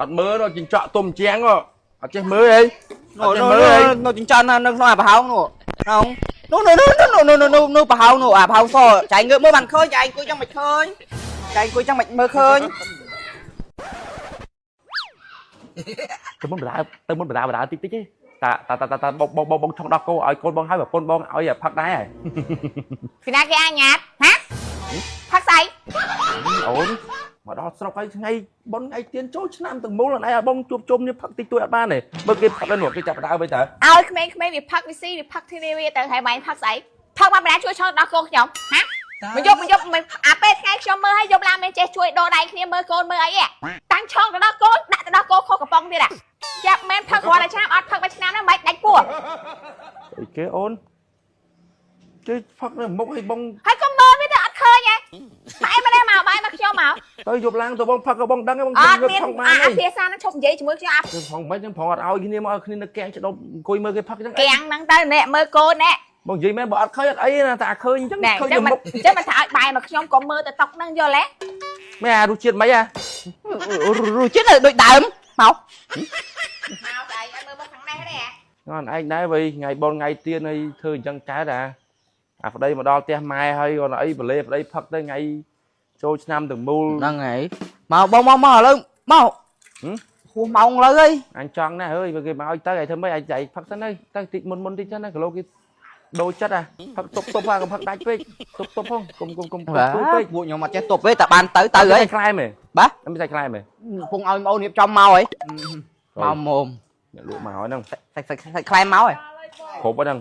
អត់មើលដល់ចិញ្ចក់ទុំជាងអត់ចេះមើលអី នោះនោះនោះចិញ្ចន់នៅក្នុងអាប្រហោងនោះក្នុងនោះនោះនោះនោះនោះនោះនោះប្រហោងនោះអាប្រហោងសចៃងើបមើលបានឃើញចៃអង្គុយចឹងមិនឃើញចៃអង្គុយចឹងមិនមើលឃើញ ទៅមុនបដាទៅមុនបដាបដាតិចតិចទេតាតាតាតាបងបងបងឆុងដោះគោឲ្យកូនបងឲ្យប្រពន្ធបងឲ្យផឹកដែរ ពីណាគេអញ្ញាតហាផឹកស្អី អូនមកដល់ស្រុកហើយថ្ងៃប៉ុនថ្ងៃទៀនចូលឆ្នាំទាំងមូលអត់ឯងឲ្យបងជួបជុំនេះផឹកតិចតួចអត់បានទេបើគេផឹកដល់នោះគេចាប់ដើមវិញតើ ឲ្យក្មេងៗវាផឹកវាស៊ីវាផឹកធីវីវាទៅហើយបាញ់ផឹកស្អីផឹកមកពីណាជួយឆុងដល់កូនខ្ញុំហាមកយប់មកយប់អាពេលថ្ងៃខ្ញុំមើលឲ្យយប់ឡើងមិនចេះជួយដូរដៃគ្នាមើលកូនមើលអីតាំងឆុងទៅដល់កូនដាក់ទៅដល់កូនខុសកំប៉ុងទៀតចាប់មែនផឹករាល់តែឆ្នាំអត់ផឹកមួយឆ្នាំហ្នឹងមិនដាច់ពោះ អីគេអូនគេផឹកនៅមុខឲ្យបង ហើយកុំមើលវាទៅអត់ឃើញហ៎បែរមកនេះមកបែរមកខ្ញុំមក ទៅយប់ឡើងទៅបងផឹកក៏បងដឹងបង អត់មាន ផឹកបាន អាភាសាហ្នឹងឈប់និយាយជាមួយខ្ញុំអា គឺផងមិនហ្នឹងផងអត់ឲ្យគ្នាមកឲ្យគ្នានៅកៀងច្ដុបអង្គុយមើលគេផឹកអញ្ចឹង កៀងហ្នឹងទៅអ្នកមើលកូនអ្នក បងនិយាយមែនបើអត់ឃើញអត់អីណាតែឃើញអញ្ចឹង ណែ អញ្ចឹងមិន ឃើញនៅមុខ អញ្ចឹងមិនថាឲ្យបែរមកខ្ញុំក៏មើលទៅតុកហ្នឹងយល់ទេ មែនអារសជាតិមិនហ៎ រសជាតិដូចដើមមក មកស្អីឲ្យមើលមកខាងនេះទេ ងន់ឯងដែរវិញថ្ងៃបងថ្ងៃទៀនអីធ្វើអញ្ចឹងកើតអាអាប្តីមកដល់ផ្ទះម៉ែហើយគាត់អីបលេប្តីផឹកទៅថ្ងៃចូលឆ្នាំទាំងមូល ហ្នឹងហើយមកបងមកមកឥឡូវមកហួសម៉ោងឥឡូវហើយ អញចង់ណាស់អើយបើគេមកឲ្យទៅឲ្យធ្វើម៉េចឲ្យចៃផឹកសិនទៅទៅតិចមុនមុនតិចសិនណាគីឡូគេដូរចិត្តអាផឹកទប់ទប់អាកុំផឹកដាច់ពេកទប់ទប់ផងកុំកុំកុំទូពេក ពួកខ្ញុំអត់ចេះទប់ទេតែបានទៅទៅហើយ ខ្លែមទេ បាទ អត់មានសាច់ខ្លែមទេ កំពុងឲ្យបងអូនរៀបចំមកហើយមកមុំ អ្នកលក់មកហើយហ្នឹង សាច់សាច់សាច់ខ្លែមមកហើយ គ្រប់ហ្នឹង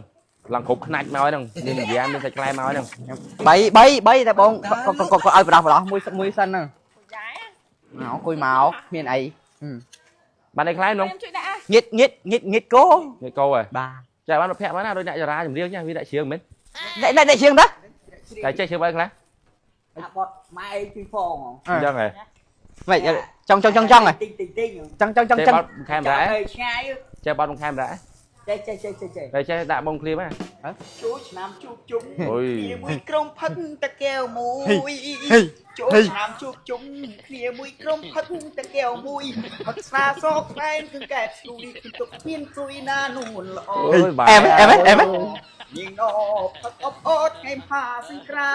ឡើងគ្រប់ខ្នាច់មកហើយហ្នឹងមាននិយាយមានសាច់ខ្លែមមកហើយហ្នឹង 3 3 3តែបងក៏ក៏ឲ្យបដោះបដោះមួយមួយសិនហ្នឹងមកអង្គុយមកមានអី បានអីខ្លែមហ្នឹង ខ្ញុំជួយដាក់ ងៀតងៀតងៀតងៀតគោ នេះកោហ៎ បាទ ចាបានភ័ក្របានណាដូចអ្នកចរាចម្រៀងចាវាដាក់ជ្រៀងមែន អ្នកអ្នកជាងតា តែចេះជ្រៀងបែបខ្លះ អាបត់ម៉ែជួយផង អញ្ចឹងហ៎ ម៉េចចង់ចង់ចង់ចង់ហ៎ តិចតិចតិច ចង់ចង់ចង់ចង់ ចេះបត់ខែមរ៉ា ឆ្ងាយ ចេះបត់ខែមរ៉ា ចេះចេះចេះចេះចេះ តែចេះដាក់បងឃ្លៀមហ៎ ចូលឆ្នាំជួបជុំ អូយ គ្នាមួយក្រុមផឹកតកែវមួយចូលឆ្នាំជួបជុំគ្នាមួយក្រុមផឹកតកែវមួយផឹកស្រាសខ្លែងគឺកែបស្រួយគឺទុកមានស្រួយណានួនល្អ អូយបាទ អែមអែមអែម នាងណផឹកអបអត់ថ្ងៃមហាសង្ក្រា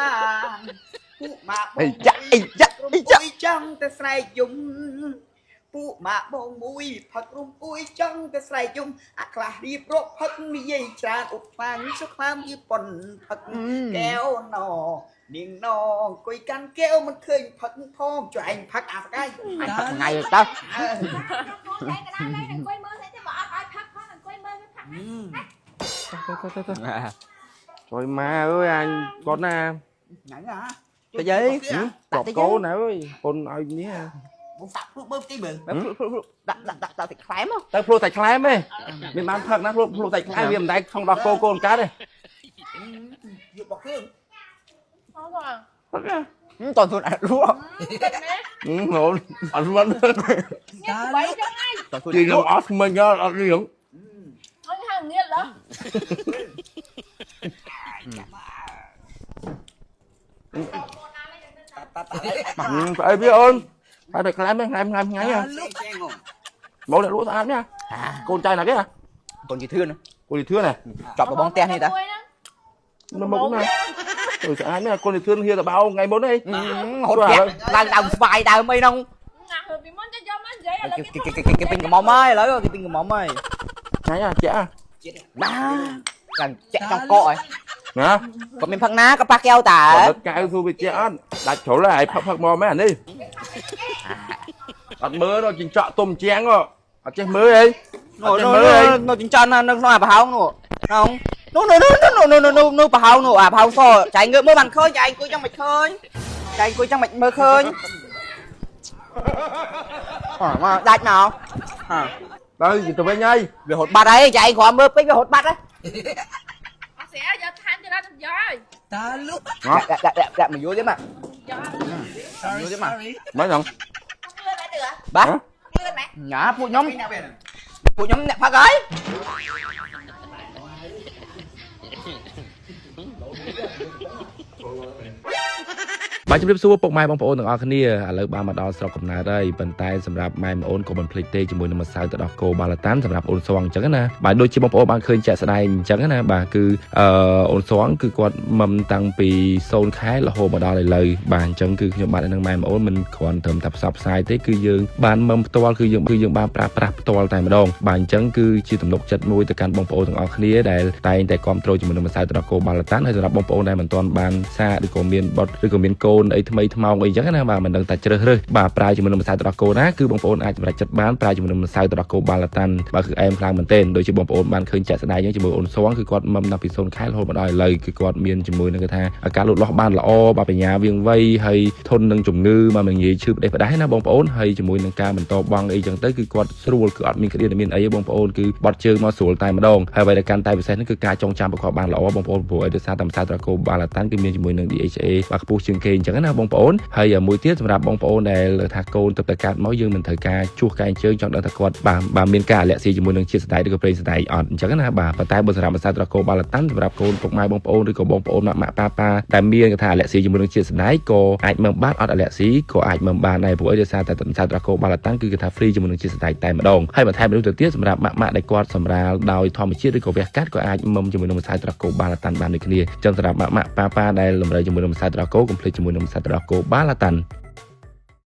នต์ពួកម៉ាក់ អីចាអីចា ក្រុម អីចា អួយចង់តែស្រែកយំពួកម៉ាក់បងមួយផឹករុំអួយចង់តែស្រែកយំអាខ្លះរៀបរាប់ផឹកនិយាយច្រើនឧបខ្លាំងសុខខ្លាំងយឺប៉ុនផឹកកែវណនាងណអង្គុយកាន់កែវមិនឃើញផឹកផងចុះឯងផឹកអាស្កាយ អញផឹកថ្ងៃទៅ កូនតែកណ្ដាលនេះអង្គុយមើលស្អីទេបើអត់ឲ្យផឹកផងអង្គុយមើលវាផឹក ទៅទៅទៅជួយម៉ែអើយអញគាត់ណា ញ៉ាំហ่า ទៅយាយ តបកូនណាអើយពុនឲ្យនេះ បងសាក់ភ្លុកមើលទីមើល ដាក់ដាក់ដាក់ដាក់សាច់ខ្លែម ទៅភ្លុកសាច់ខ្លែមទេមានបានផឹកណាភ្លុកភ្លុកសាច់ខ្លែមវាមិនដែលក្នុងដោះគោកូនកើតទេ យកបោះគ្រឿង អត់ផង ផឹកណា តន់ខ្លួនអត់លក់ អូនអត់មិន ញ៉ាំបីចឹងឯង តន់ខ្លួន ជិះខ្ញុំអត់ស្មិញអត់រៀង អញហៅងៀតเหรอ ស្អីវាអូនហើយតែខ្លែមខ្លែមខ្លែមថ្ងៃ លក់ចេះង បងអ្នកលក់ស្អាតនេះកូនចៅណាគេហ៎ កូនជាធឿនក ូនធឿនណា ចប់បងផ្ទះនេះតា នៅមុខណាទៅស្អាតនេះកូនធឿនហៀតបោថ្ងៃមុនអី ហត់ប្រាក់ឡើងដើមស្វាយដើមអីហ្នឹង ងាក់ពីមុនจะយកមកនិយាយឥឡូវ គេគេគេពេញកំមុំហើយឥឡូវគេពេញកំមុំហើយ ថ្ងៃអាចាក់ បាទឡើងចាក់ចង់កកហើយ ណា គាត់មានផឹកណាក៏ប៉ះកែវតា គាត់កៅស៊ូវាជាអត់ដាច់ជ្រុលហើយផឹកផឹកមកមែនអានេះអត់មើលដល់ចិញ្ចក់ទុំជាងអត់ចេះមើលអី នោះនោះនោះចិញ្ចន់នៅក្នុងអាប្រហោងនោះក្នុងនោះនោះនោះនោះនោះនោះនោះប្រហោងនោះអាប្រហោងសចៃងើបមើលបានឃើញចៃអង្គុយចឹងមិនឃើញចៃអង្គុយចឹងមិនមើលឃើញអើមកដាច់មកអើ ទៅទៅវិញហើយ វាហត់បាត់ហើយចៃគ្រាន់មើលពេកវាហត់បាត់ហើយ អត់ស្រាយកថែមទៀតដល់យកហើយ ដាក់ដាក់ដាក់ដាក់មកយល់ទេមក យក យល់ទេមក មិនហ្នឹង លឿនមែនទេ បាទ លឿនមែន ញ៉ាពួកខ្ញុំ ណាពេល ពួកខ្ញុំអ្នកផឹកហើយ 3 បាទជំរាបសួរពុកម៉ែបងប្អូនទាំងអស់គ្នាឥឡូវបានមកដល់ស្រុកកំណើតហើយប៉ុន្តែសម្រាប់ម៉ែប្អូនក៏មិនភ្លេចទេជាមួយនឹងម្សៅទឹកដោះគោបាឡាតាន់សម្រាប់អូនស្វងអញ្ចឹងណាបាទដូចជាបងប្អូនបានឃើញជាក់ស្ដែងអញ្ចឹងណាបាទគឺអឺអូនស្វងគឺគាត់មឹមតាំងពី0ខែរហូតមកដល់ឥឡូវបាទអញ្ចឹងគឺខ្ញុំបាទនឹងម៉ែប្អូនមិនគ្រាន់ត្រឹមតែផ្សព្វផ្សាយទេគឺយើងបានមឹមផ្ទាល់គឺយើងគឺយើងបានប្រើប្រាស់ផ្ទាល់តែម្ដងបាទអញ្ចឹងគឺជាទំនុកចិត្តមួយទៅកាន់បងប្អូនទាំងអស់គ្នាដែលតែងតែគ្រប់គ្រងជាមួយនឹងម្សៅទឹកដោះគោបាឡាតាន់ហើយសម្រាប់បងប្អូនដែលមិនទាន់បានសាកឬក៏មានបុត្រឬក៏មានកូនអីថ្មីថ្មោងអីចឹងណាបាទមិនដឹងតែជ្រើសរើសបាទប្រើជាមួយនឹងម្សៅទឹកដោះគោណាគឺបងប្អូនអាចសម្រេចចិត្តបានប្រើជាមួយនឹងម្សៅទឹកដោះគោបាឡាតាន់បាទគឺអែមខ្លាំងមែនទែនដូចជាបងប្អូនបានឃើញជាក់ស្ដែងចឹងជាមួយអូនសងគឺគាត់មឹមដល់ពី0ខែរហូតមកដល់ឥឡូវគឺគាត់មានជាមួយនឹងគេថាអាការលូតលាស់បានល្អបាទបញ្ញាវៀងវៃហើយធន់នឹងជំងឺបាទមិនងាយឈឺផ្ដេសផ្ដាសណាបងប្អូនហើយជាមួយនឹងការបន្តបង់អីចឹងទៅគឺគាត់ស្រួលគឺអត់មានក្តៀនមានអីទេបងប្អូនគឺបត់ជើងមកស្រួលតែម្ដងហើយអ្វីដែលកាន់តែពិសេសនោះគឺការចងចាំប្រកបបានល្អបងប្អូនព្រោះអីដោយសារតែម្សៅត្រកូបាឡាតាន់គឺមានជាមួយនឹង DHA បាទខ្ពស់ជាងគេអញ្ចឹងណាបងប្អូនហើយមួយទៀតសម្រាប់បងប្អូនដែលថាកូនទៅតែកាត់មកយើងមិនត្រូវការជួសកែងជើងចង់ដឹងថាគាត់បាទបាទមានការអាឡែស៊ីជាមួយនឹងជាតិសណ្តែកឬក៏ប្រេងសណ្តែកអត់អញ្ចឹងណាបាទប៉ុន្តែបើសម្រាប់ម្សៅត្រកូបាឡាតាន់សម្រាប់កូនពុកម៉ែបងប្អូនឬក៏បងប្អូនម៉ាក់ម៉ាក់ប៉ាប៉ាដែលមានគេថាអាឡែស៊ីជាមួយនឹងជាតិសណ្តែកក៏អាចមើលបានអត់អាឡែស៊ីក៏អាចមើលបានដែរព្រោះអីដោយសារតែម្សៅត្រកូបាឡាតាន់គឺគេថា free ជាមួយនឹងជាតិសណ្តែកតែម្ដងហើយបន្ថែមពីនោះទៅទៀតសម្រាប់ម៉ាក់ម៉ាក់ដែលគាត់សម្រាលដោយធម្មជាតិឬក៏វះកាត់ក៏អាចមឹមជាមួយនឹងម្សៅត្រកូបាឡាតាន់បានដូចគ្នាអញ្ចឹងសម្រាប់ម៉ាក់ម៉ាក់ប៉ាប៉ាដែលតម្រូវជាមួយនឹងម្សៅត្រកូកុំភ្លេចជាមួយនឹងម្សៅត្រកូបាឡាតាន់។